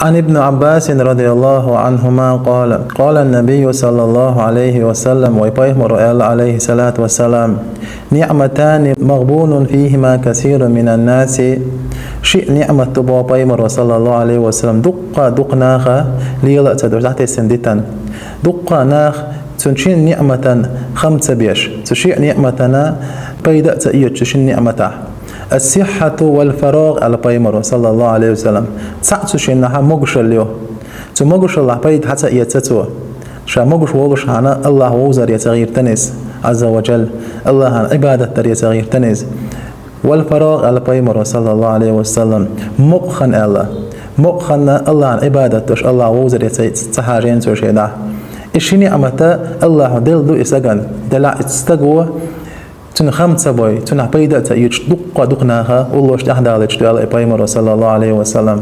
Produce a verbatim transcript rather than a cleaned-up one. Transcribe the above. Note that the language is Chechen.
عن ابن عباس رضي الله عنهما قال: قال النبي صلى الله عليه وسلم, вай пайхамара аьлла, عليه الصلاة والسلام: نعمتان مغبون فيهما كثير من الناس. Ши ниӀмат ду, боху пайхамара, صلى الله عليه وسلم, дуккха дукха наха лела а ца деш, дӀатесна дитина. Дуккха наха цу шин ниӀматан хам ца беш, цу шин ниӀматана пайда а ца эцаш цу шин ниӀматах. الصحة والفراغ, аьлла пайхамара, صلى الله عليه وسلم. Цхьаъ цу шиннахьа могушалла ю. Цу могушаллах пайда хьа ца эца цо. Ша могуш волуш хьана Аллах вовзар я ца гӀиртина иза, عز وجل, Аллахьан Ӏибадат дар я ца гӀиртина иза. والفراغ, аьлла пайхамара, صلى الله عليه وسلم, мукъа хан аьлла. Мукъа хан Аллахьан Ӏибадат дош, Аллах вовзар я ца, ца хьажийна цо шен дӀа. И ши ниӀмата Аллахьа делла ду и сагана. Делахь и стаго цуьнан хам ца бой, цуьнан пайда а ца эцаш, дуккха дукха наха уллош тӀаьхьадалийташ ду аьлла и пайхамара, صلى الله عليه وسلم.